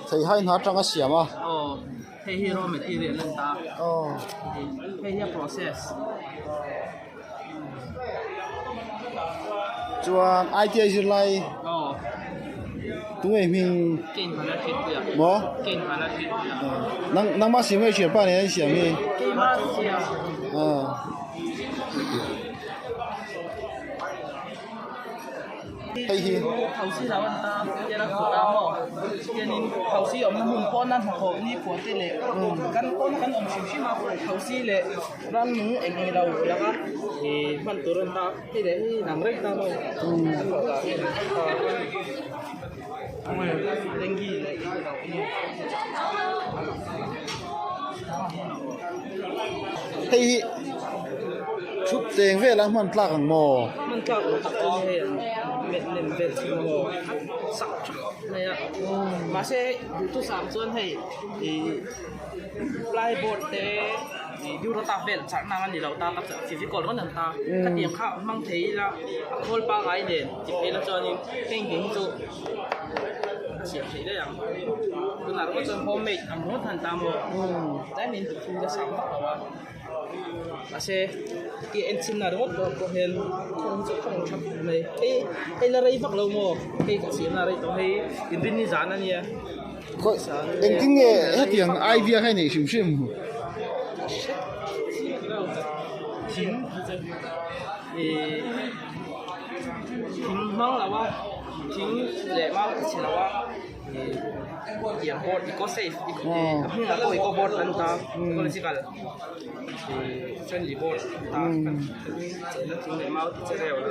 Theihai hna atanga siam a. Aw hei hi raw material a ni ta. Aw. Hei hi a process. Chuan ITI zirlai. Aw. Tunge hming. Kein hmana hriatpui a. Maw? Kein hmana hriatpui a. Nang nangmah siam nge i thianpa nen an siam hi? Keimah siam. Aw. Hei hi. Thosi lo an ta tian a kut a maw tianin thosi awmna hmun pawna hnathawh ni khuan te leh kan pawna kan awm hrim hrim a thosi leh rannung eng eng lo laka ih hman tur an ta hei leh hei dang reng ta maw dengue leh eng eng lo. Hei hi thut teng vel a hman tlak ang maw? Hman tlak ang tak chu hei an met lem vel chu maw sak tha khawp mai a mahse duhthusam chuan hei ih plyboard te ih durata vel charh nan a ni lo ta tak fevicol rawn an ta khatiang kha hmang thei ila a khawl pangai nen ti phei la chuanin heng hi chu a siam theih daih ang tunah ringawt chuan home made ang ringawt han ta maw tlai min duh thu a sang vak lo a mahse i en chhin na ringawt pawh pawh hian khawng chu khawng tha khawp mai hei hei la rei vak lo maw hei ka siam na rei tawh hei inrinni zan a nia Engtin nge hetiang idea kha i neih hrim hrim? Thing ih thing hmang lo a. Thing leh mau te chhe lo a ih tiang board eco safe a hmunah pawh eco board an ta ecological ih friendly board an ta chenna thing leh mau te che reuh lo.